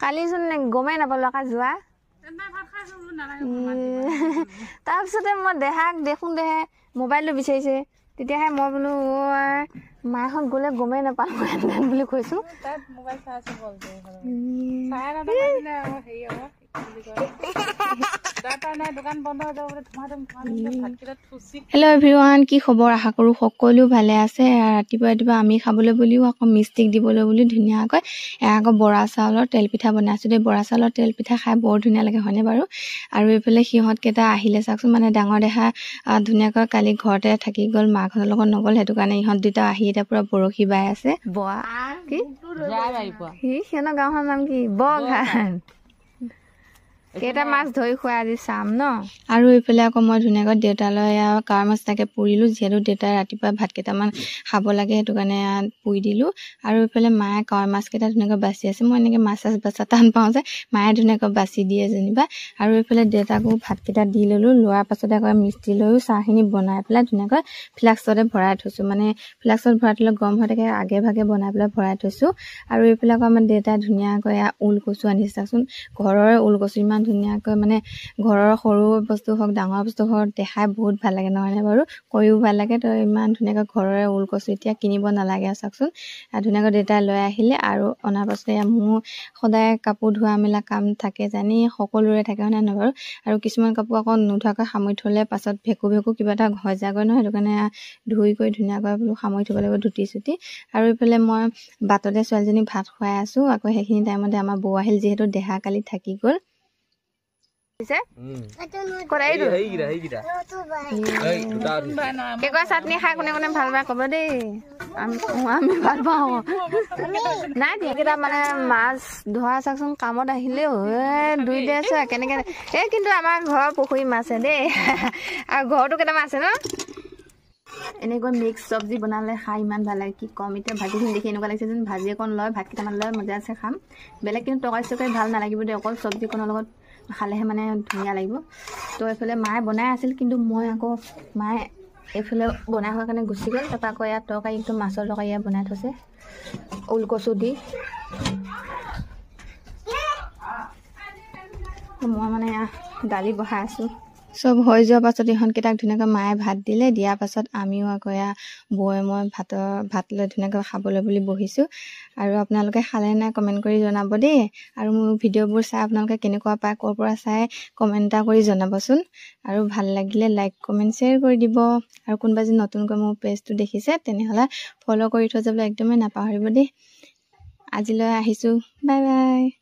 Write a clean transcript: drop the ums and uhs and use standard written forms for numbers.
কালিচোন গমেই নাপালোঁ আকৌ যোৱা। তাৰপিছতে মই দেহাক দেখোঁ, দেহে মোবাইলটো বিচাৰিছে, তেতিয়াহে মই বোলো মাহঁত গ'লে গমেই নাপালোঁ বুলি কৈছোঁ। হেল্ল' এভৰিৱান, কি খবৰ? আশা কৰোঁ সকলো ভালে আছে। ৰাতিপুৱা ৰাতিপুৱা আমি খাবলৈ বুলিও আকৌ মিষ্টিক দিবলৈ বুলি ধুনীয়াকৈ আকৌ বৰা চাউলৰ তেল পিঠা বনাইছোঁ দেই। বৰা চাউলৰ তেল পিঠা খাই বৰ ধুনীয়া লাগে, হয়নে বাৰু? আৰু এইফালে সিহঁতকেইটা আহিলে চাওকচোন, মানে ডাঙৰ দেহা ধুনীয়াকৈ কালি ঘৰতে থাকি গ'ল, মাকহঁতৰ লগত নগ'ল, সেইটো কাৰণে ইহঁত দুটা আহি এতিয়া পূৰা বৰশী বাই আছে। বোৱা কি সিহঁতৰ গাঁওখনৰ নাম কি? বৰঘাট। কেইটা মাছ ধৰি খোৱা আজি চাম ন। আৰু এইফালে আকৌ মই ধুনীয়াকৈ দেউতালৈ কাৱৈ মাছ তাকে পুৰিলোঁ, যিহেতু দেউতাই ৰাতিপুৱা ভাত কেইটামান খাব লাগে, সেইটো কাৰণে পুৰি দিলোঁ। আৰু এইফালে মায়ে কাৱৈ মাছকেইটা ধুনীয়াকৈ বাচি আছে। মই এনেকৈ মাছ চাছ বাচা টান পাওঁ যে, মায়ে ধুনীয়াকৈ বাচি দিয়ে যেনিবা। আৰু এইফালে দেউতাকো ভাতকেইটা দি ল'লোঁ। লোৱাৰ পাছতে আকৌ মিস্ত্ৰী লৈও চাহখিনি বনাই পেলাই ধুনীয়াকৈ ফ্লাক্সতে ভৰাই থৈছোঁ। মানে ফ্লাক্সত ভৰাই থ'লে গৰম হৈ থাকে, আগে ভাগে বনাই পেলাই ভৰাই থৈছোঁ। আৰু এইফালে আকৌ আমাৰ দেউতাই ধুনীয়াকৈ ওলকচু আনিছে চাওকচোন, ঘৰৰে ওলকচু, ইমান ধুনীয়াকৈ মানে ঘৰৰ সৰু বস্তু হওক ডাঙৰ বস্তু হওক দেখাই বহুত ভাল লাগে, নহয়নে বাৰু? কৰিও ভাল লাগে। তো ইমান ধুনীয়াকৈ ঘৰৰে ওলকচু এতিয়া কিনিব নালাগে আৰু চাওকচোন। ধুনীয়াকৈ দেউতাই লৈ আহিলে। আৰু অনাৰ পাছতে মোৰ সদায় কাপোৰ ধোৱা মেলা কাম থাকে, জানি সকলোৰে থাকে, হয়নে নহয় বাৰু? আৰু কিছুমান কাপোৰ আকৌ নোধোৱাকৈ সামৰি থ'লে পাছত ভেকু ভেকু কিবা এটা হৈ যায়গৈ নহয়, সেইটো কাৰণে ধুই কৰি ধুনীয়াকৈ বোলো সামৰি থ'ব লাগিব ধুতি চুতি। আৰু এইফালে মই বাটতে ছোৱালীজনীক ভাত খুৱাই আছোঁ। আকৌ সেইখিনি টাইমতে আমাৰ বৌ আহিল, যিহেতু দেহা কালি থাকি গ'ল। কেকুৱা চাটনি খাই কোনে কোনে ভাল পায় ক'ব দেই। আমি ভাল পাওঁ। নাই দিয়া মানে মাছ ধৰা চাওকচোন, কামত আহিলেও ধুই দি আছো কেনেকে। এই কিন্তু আমাৰ ঘৰৰ পুখুৰী মাছে দেই, আৰু ঘৰতো কেইটামান আছে ন। এনেকৈ মিক্স চব্জি বনালে খাই ইমান ভাল লাগে, কি ক'ম। এতিয়া ভাজিখিনি দেখি এনেকুৱা লাগিছে যেন ভাজি অকণ লয়, ভাত কেইটামান লয়, মজা আছে খাম। বেলেগ কিন্তু তৰকাৰী চৰকাৰী ভাল নালাগিব দেই, অকল চব্জিকণৰ লগত খালেহে মানে ধুনীয়া লাগিব। তো এইফালে মায়ে বনাই আছিল, কিন্তু মই আকৌ মায়ে এইফালে বনাই হোৱাৰ কাৰণে গুচি গ'ল। তাৰপৰা আকৌ ইয়াত তৰকাৰী একদম মাছৰ তৰকাৰী ইয়াত বনাই থৈছে ওলকচু দি। মই মানে দালি বহাই আছোঁ। চব হৈ যোৱাৰ পাছত ইহঁতকেইটাক ধুনীয়াকৈ মায়ে ভাত দিলে। দিয়াৰ পাছত আমিও আকৌ এয়া বৌয়ে মই ভাত লৈ ধুনীয়াকৈ খাবলৈ বুলি বহিছোঁ। আৰু আপোনালোকে খালে নাই কমেণ্ট কৰি জনাব দেই। আৰু মোৰ ভিডিঅ'বোৰ চাই আপোনালোকে কেনেকুৱা পায়, ক'ৰ পৰা চাই কমেণ্ট এটা কৰি জনাবচোন। আৰু ভাল লাগিলে লাইক কমেণ্ট শ্বেয়াৰ কৰি দিব। আৰু কোনোবা যদি নতুনকৈ মোৰ পেজটো দেখিছে তেনেহ'লে ফ'ল' কৰি থৈ যাবলৈ একদমেই নাপাহৰিব দেই। আজিলৈ আহিছোঁ, বাই বাই।